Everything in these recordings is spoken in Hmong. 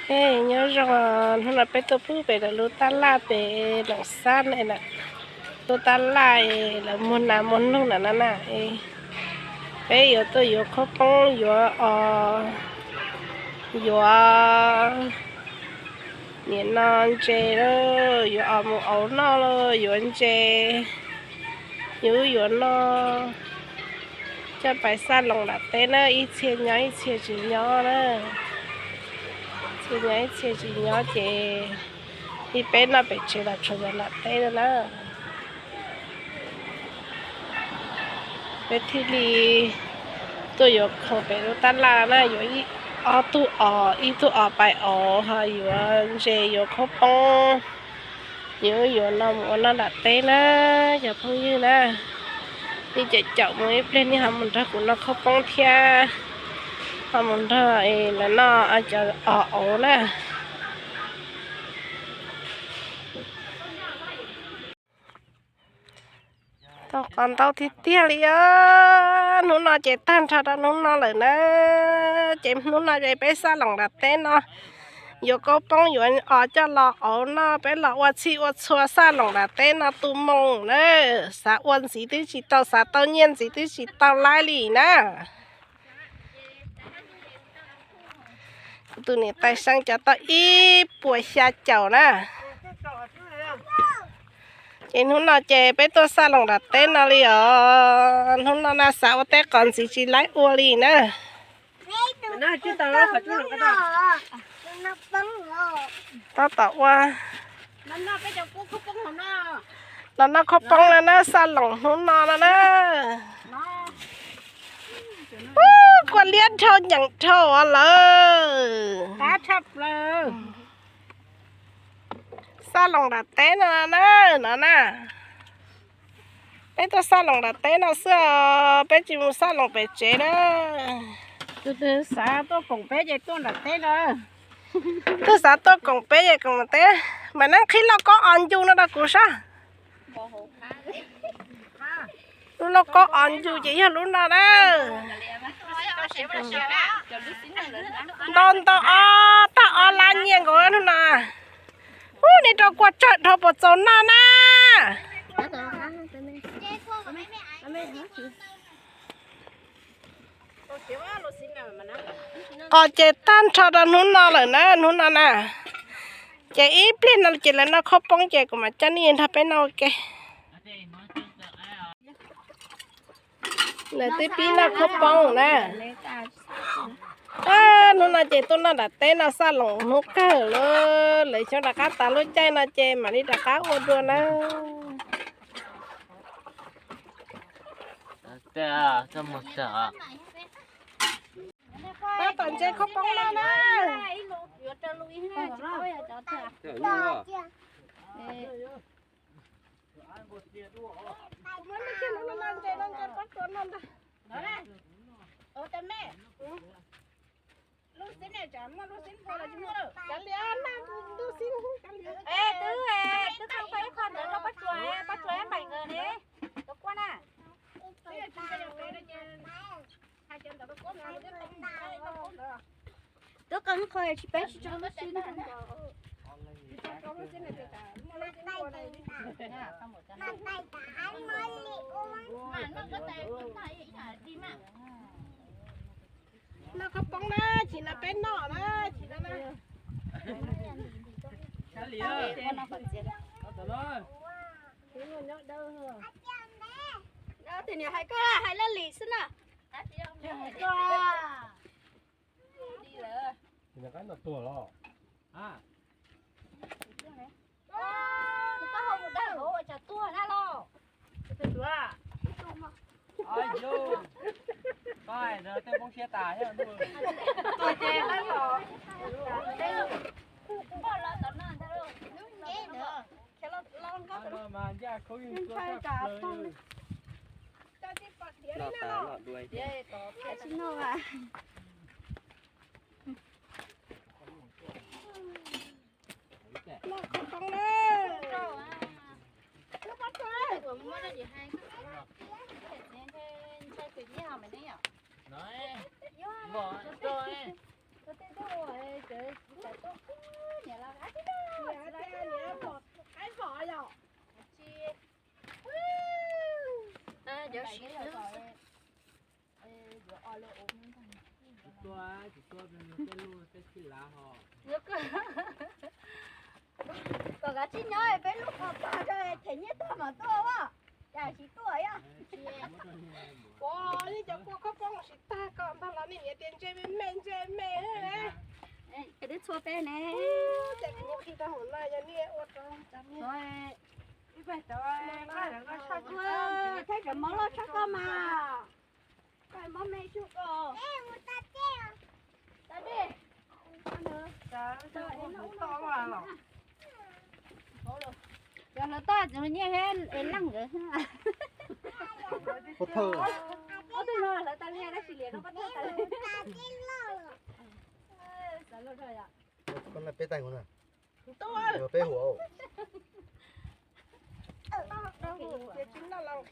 Nyob zoo, hnub no peb tuaj pub pem lub tab laj pem Loos Xab na, lub tab laj lawv muag nas muag noog na na. Peb yuav tuaj yuav khaub poob, yuav os, yuav, nim no ntses, yuav os mus auv noj los yuav ntses, yuav ub yuav no, coj pais xaj loos nram teb na, ib txhia nyob ib txhia tsis nyob na. Txhia nyob ib txhia tsis nyob ces li peb noj pem tsev los tshuav yuav nram teb na. Peb thiaj li tuaj yuav khoom pem lub tab laj na, yuav ob tug os, ib tug os pais auv, ho yuav ntses, yuav khaub poob, yuav ub yuav no mus ua noj nram teb na, cov phooj ywg na. Nej caum caum mus ib pliag nej ho mus nrog kuv noj khaub poob thiab, ho mus nrog lawv noj cov os auv na. Tau qos ntau tiag tiag li os. Hnub no ces tag nrho rau hnub no lawm na. Ces hnub no ces peb xaj loos nram teb no, yuav khaub poob yuav os coj los auv noj, peb los ua txhij ua txhua xaj loos nram teb no tu moo na. Xav ua ntxiv twb tsis tau, xav tau nyiaj ntxiv twb tsis tau laib li na. Kuv tus niam tais Xeeb cov tau ib puas xya caum na. Ces hnub no ces peb tuaj xaj loos nram teb no li os. Hnub no na xav ua teb qos ntxiv tsis laib ua li na. Tab tom ua, los noj khaub poob no na, xaj loos hnub no no na. Ub, kua liab dhau nyeem dhau lawm. Xaj loos nram teb no na, no na. Peb tuaj xaj loos nram teb no xwb os, peb tsis mus xaj loos pem tsev na. Tus twg xav tuaj koom peb ces tuaj nram teb na. Twg xav tuaj koom peb ces koom nram teb. Mam nab qhib lauj kaub os ncu no rau kuv saib. Lub lauj kaub os ncu ces yog lub no na. Ntau ntau ob tag ob lab nyiaj nkaus hnub no. Ub, nej rau kua tsawg dhau puas txaus noj na. Qos ces tag nrho rau hnub no lawm na, hnub no na. Ces ib pliag no ces lawv noj khaub poob ces kuv mam coj nej nrog peb noj ua ke. Lawv twb pib noj khaub poob na. Hnub no ces tuaj noj nram teb no xaj loos hnub kawg lawm, lawv xyov rov qab tas lub caij no ces mam li rov qab ua dua na. Tab tom ntse khaub poob no na. Kav liam, nag ntuj xib, kav liam. Twb, twb qhov ib qho ntawd rau Paj Tsuas, Paj Tsuas Npaim nkawd ne, tus kuaj na. Twb qhov ib qho tsis peb tsis tso lub xib na. Noj khaub poob na, chim no peb noj na, chim no na. Tus niam hais koj hais laj lim xwb na. Koj ho mus dag hauv ua cas tuag na los. Tuag ces pab los. Ntshai tas tog. Tsis noj a. Noj khaub poob na. Niam los qab tib no, niam los qab vos yom. Tsis, cov siv hlwb. Tsis tuaj, tsis tuaj, tej lub tej txhij lav ho. Kom kav tsij nyob peb lub qhov tag rau them nyiaj tag mam tuaj as. Cas tsis tuaj yom. Ua li cov kua khaub poob los sis tag kom ntag los nej niam tias ntse me me ntse me. Twb txhua peb ne. Ces kuv khi tau hauv no yog nej ua rau cov me. Thaij cov mob loj tshaj koj mas. Koj mob me tshaj koj. Yog hlawv toj tsis muaj nyiaj thiab es leej nkawd. Ob tug no hlawv tau nyiaj tab sis liam no pab tag tas li. Koj na peb tais kuv na. Peb hu. Es no lawv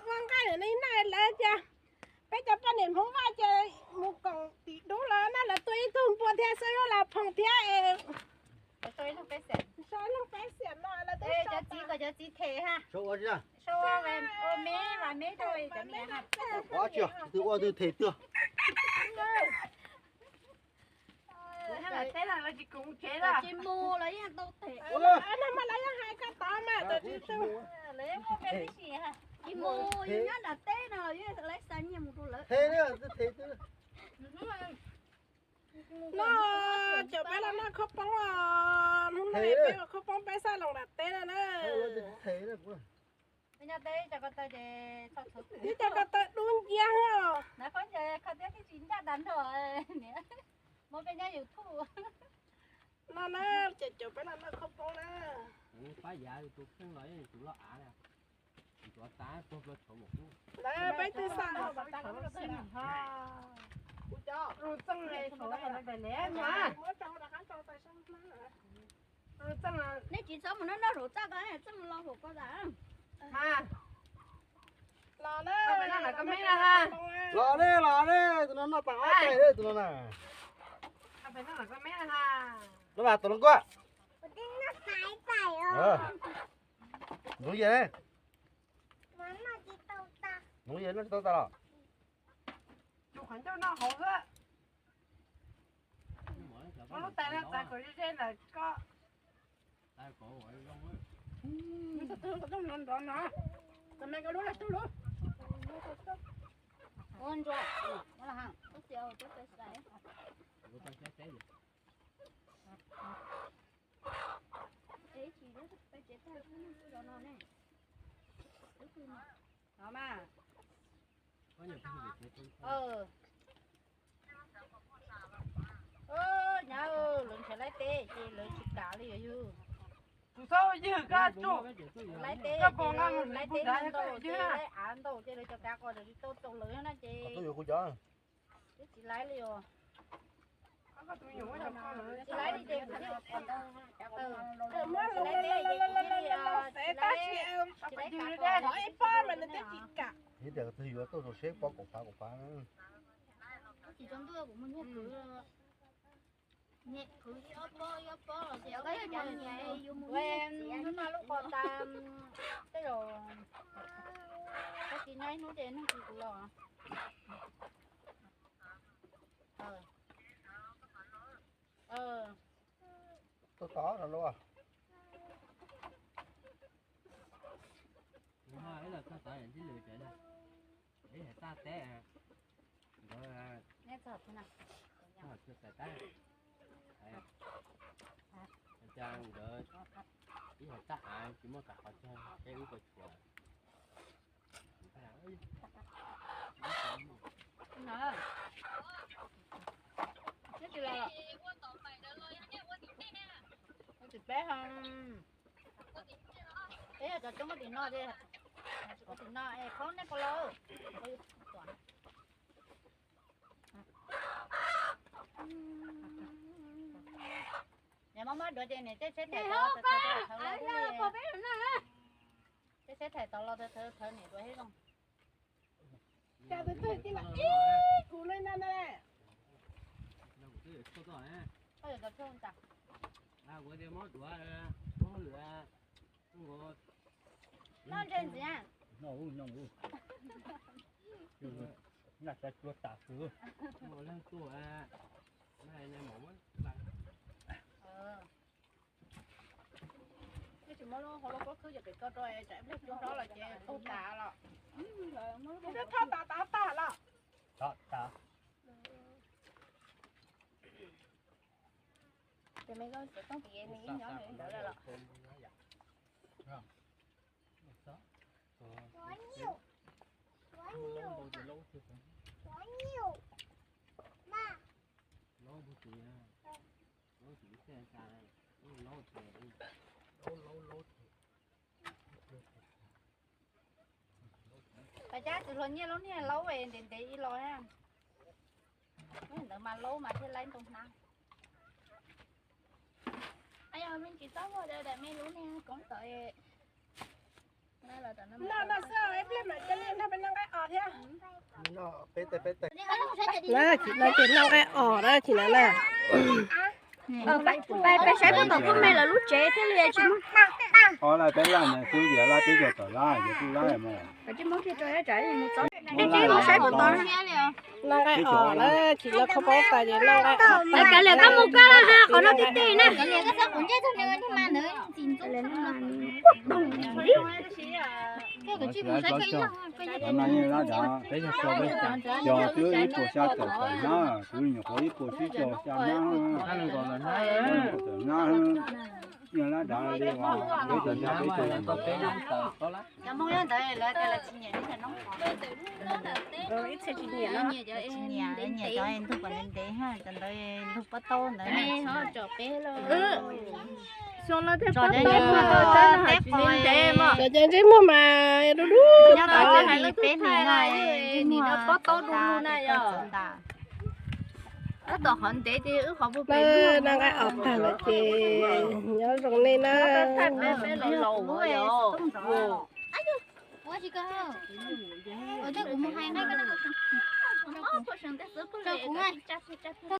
ua nqaij lawv na, lawv tias peb cov poj niam Hmoob Vaj ces mus koom tim dub los na, lawv tua ib tug npua thiab xwb los phoom thiab es. Sau ib leeg peb xees no lawv twb sau cov txiv kom cov txiv them ha. Sau ua me, vam me rau cov niam ha. Ua twg them tuag. Tsis mus los yeej tau them. No mas lawv yeej hais koj tod mas, lawv yeej muaj peev tib si ha. Tsis mus, yus nyob nram teb no los yeej lawv xa nyiaj mus rau lawv. No, caum peb los noj khaub poob os, hnub no peb ua khaub poob peb xaj los nram teb no na. Peb nyob teb cov ko taw ces, ib cov ko taw dub nciab os. Na, khaub ncaws kho thiab tib tsis ncaj tas nrho niam. Muab peb nyob YouTube. No na, ces caum peb los noj khaub poob na. Pab yav tus kheej los tus loj av na. Tus av tas tuag plua tshauv mus kub. Lawv peb twb xaj. Nej tsis txhob mus noj noj hauv txaj ko, txaj los hauv ko tas. Los ne, los ne, tus no noj tas ob tais tus no na. Los mas tom los kuaj. Ntxoov yas, ntxoov yas noj tsis tau tas los. Muab lub tais no txav kom ze ze ntawm ko. Ua ntsuag, ua la ha, ub, txiv, ua teb pes xais. No mas. Nyab, lawv nrhiav laib teb ces lawv tsis kam li yog yus. Tus txhob ywg koj tsuj, laib teb, laib teb ntau ces laib av ntau ces lawv cov kav qos tsis tau tau lawv na ces. Twb tsis laib li os. Tsis laib li ces kuv thiaj, tsis laib li ces kuv thiaj li, tsis laib, tsis laib. Ib tias twg yuav tuaj rau seb pob kaum phav kaum phav. Tsis tau ntuj kuv muaj nyiaj khwv, nyiaj khwv ib ob pob ib ob pob los tias koj yuav mus nyiaj txiav hnub no lub qos tas, tej zaum koj tsis nyob ib hnub ces neeg tsis kuv los. Tuaj tod no lauj. Ib los txog tod ntxib lwm tsev na, ib hais txaj teb, nkawd txog txhua tais tab, nkawd ib hais txaj av tsis muaj kav qhov tseg, peb wb kua tsuas. Peb yog cov coob tim no, tim no es khaub nej ko lauj. Niam mob mob duav ces niam tej tsheb thaiv tod los, tej tsheb thaiv tod los thawv niam duav thiab zoo. Cas tus twg cia li ib kuv li na. Noj ntses ntxiv. Noj ub noj ub. Noj cov cua tas xwb. Leej tuaj, leej tuaj. Tsis muab lub hauv lub pob khwb ces pem koj rau tsam ib pliag cua hlob los ces tau tas los. Tau tas tas tas los. Tau tas. Ces me koj xav tooj piv me ib nyob ntawd lawm los. Pab cab tsis hluas nyiaj lub niag laub ntev ntev ib los. Ntawd mas laub mas thiaj laib ntoo hnab. Yog me tsis txob ua daim me lub niag koob tawm. Ces noj nqaij os na, tsis na na. Peb saib puag tom kuj me lawv lub tsev thiaj li tsis muaj. Peb laj na xwb, yog laj peb cog tom laj, yog kuj laj mas. Peb tsis mus saib puag tom. Noj nqaij os na, tsis noj khaub paub tas ces noj nqaij os. Kav liam koj mus koj laj ha qhov no tib teg na. Cov no yeej lab dav, cog twb ib puas xya tawm hnab, kuv nyuam qhuav ib puas xya tawm hnab, tawm hnab, yeej lab dav li os, peb tawm hnab peb tawm. Cov Hmoob nyob ntawd lawv tias lawv tsis nyiam li cov noob qhov. Tsis nyiam, nyiam cov ntug kom ntev ntev, cov ntawd ntug pob taub ntawd. Tso cov ntsej muag, cov ntsej muag mas dub dub. Nyob tau peb hlis no, ntsej muag pob taub dub na yog. Tom qhov ntev ces wb qhov puag pem. Noj nqaij os tag lawm ces nyob zoo nej na.